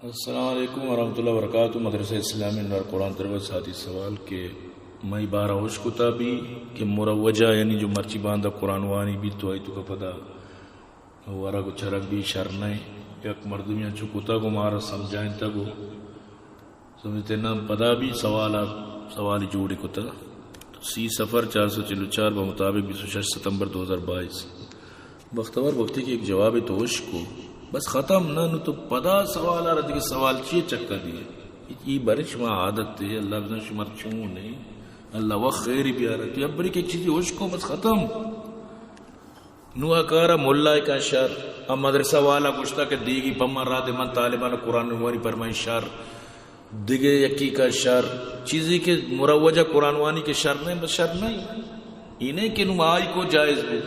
السلام علیکم ورحمۃ اللہ وبرکاتہ۔ مدرسہ اسلامی نور قرآن تربت ساتھی سوال کہ مئی بارہ ہوش کتا بھی کہ مروجہ یعنی جو مرچی باندا قرآن وانی بھی تو آئی تو کا پدا ورگ و چرگ بھی شر نہیں۔ یک مردمی چو کتا گو مارا سمجھائیں تا گو سمجھتے نا پدا بھی سوال سوال جوڑی کتا۔ تو سی صفر چار سو چل و چار بمطابق بیس و شش ستمبر دو ہزار بائیس۔ بختور وقتی کہ یک جوابے تو ہوش کو، بس ختم۔ نہ نو تو پدا سوال آ رہا دیگہ سوال چیے چکا دیے؟ ای برے شما عادت ہے، اللہ بزن شما چون ہے، اللہ وقت خیر بیارت۔ تو یک بری کہ یک چیزی ہوش کو، بس ختم۔ نو آ کارا ملا کا شر، آ مدرسہ والا گوشتا کہ دیگی پما را دے من طالبان قرآن وانی پرمائیں شر۔ دگہ یکی کا شر، چیزی کہ مروجہ قرآن وانی کے شر نہیں، بس شر نہیں۔ ای نہیں کہ نو آئی کو جائز بو۔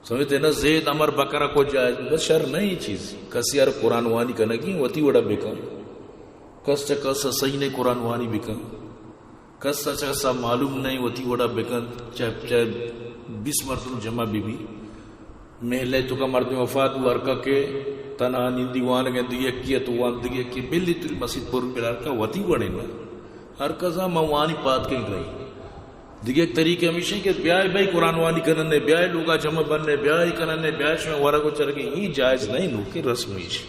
سمجھتے نا، زید امر بکرا کو جائز بو، بس شر نہیں چیز۔ کسی ار قرآن وانی کنگی وتی وڑا بکن۔ کس چا کس صحیح نہیں قرآن وانی بکن۔ کس چا کس معلوم نہیں وتی وڑا بکن۔ چاہے، چاہے بیس مردم جمع بی بی۔ محلہ تو کا مردم وفات بو، ہر کا کہ تنہا نندی وانگ ء، دگہ یکی ء تو وان، دگہ یکی بلی تری مسیت پر بلار کا وتی وڑے نا۔ ہر کا زان ما وانی پاد کئی رہی۔ دگہ یک طریقہ ہمیشہ کہ بیائے بھائی قرآن وانی کنن نے، بیائے لوگا جمع بن نے، بیائے کنن نے، بیائے شما ورگ و چرگے، یہ جائز نہیں، نو کہ رسم ایش۔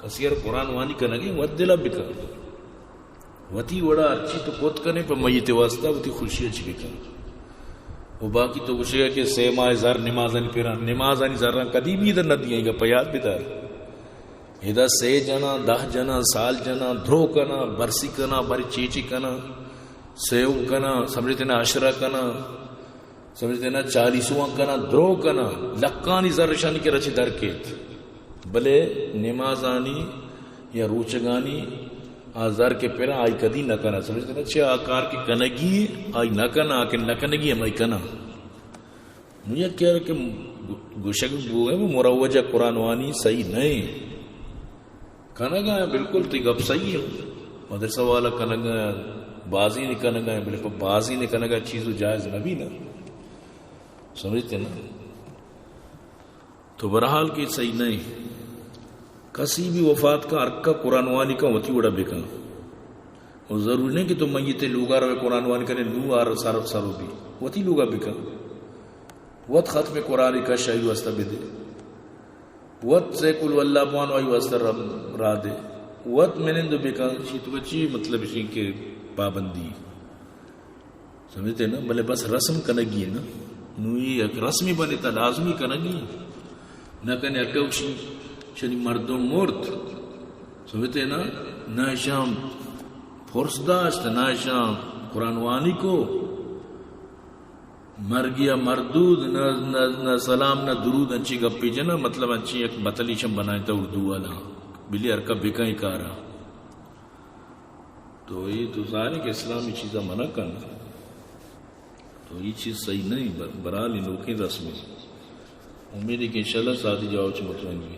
کسی ار قرآن وانی کنگی وت دلا بکن۔ وتی وڑا ہرچی تو کت کنے پہ میت واسطہ وتی خوشی اچ بکن۔ و باقی تو گوشگا کہ سے ماہ زر نمازانی پیران، نمازانی زران کدی بھی در نہ دیئے گا، پہ یاد بدار۔ ادا سے جنا، دہ جنا، سال جنا، درو کنا، برسی کنا، بری چیچی کنا، سیو کنا، سمجھتے نا، عشرہ کنا، سمجھتے نا، چالیسواں کنا، درو کنا، لکانی زر شانی کے رچی در کیت۔ بلے نمازانی یا روچگانی آ زر کے پرا آئی کدی نہ کنا، سمجھتے نا، چہ آ کار کے کنگی آئی نہ کنا، آ کے نہ کنگی ہمائی کنا۔ نو یک کہہ کہ گوشگ بوئے وہ مروجہ قرآن وانی صحیح نہیں۔ کنگا ہیں، بالکل تئی گپ صحیح ہے۔ مدرسہ والا کنگا ہیں، بازی نے کنگا ہیں، بلے پہ بازی نے کنگا چیز و جائز نہ بھی نا۔ سمجھتے نا؟ تو بہرحال کہ صحیح نہیں۔ کسی بھی وفات کا ہر کا قرآن وانی کا وتی وڑا بکن۔ و ضروری نہیں کہ تو میت لوگا روے قرآن وانی کنے نو آر سر سرو بھی۔ وتی لوگا بکن۔ وت ختم قرآن کا شاہی واسطہ بدے۔ وت سے قل اللہ بوان آئی واسطہ رب را دے۔ وت منند و بکن، شی تو چی مطلب شی کہ پابندی۔ سمجھتے نا؟ بلے بس رسم کنگی ہے نا۔ نوی یک رسمی بنے تا لازمی کنگی۔ نہ کنے اکو شی، شنی مردم مرد۔ سمجھتے نا؟ نہ شام فرس داشت، نہ شام قرآن وانی کو۔ مرگی ء مردود، نہ، نہ، نہ سلام، نہ درود، انچی گپی جنا، مطلب انچی یک بتلی شم بنائیں تا اردو والا، بلی ہر کا بکن کارا۔ تو یہ تو ظاہر ہے کہ اسلامی چیزا منع کن، تو یہ چیز صحیح نہیں، بر-، برحال یہ نوکیں رسم ہے۔ امید ہے کہ انشاءاللہ ساتھی جواب چ مطمئن بھی۔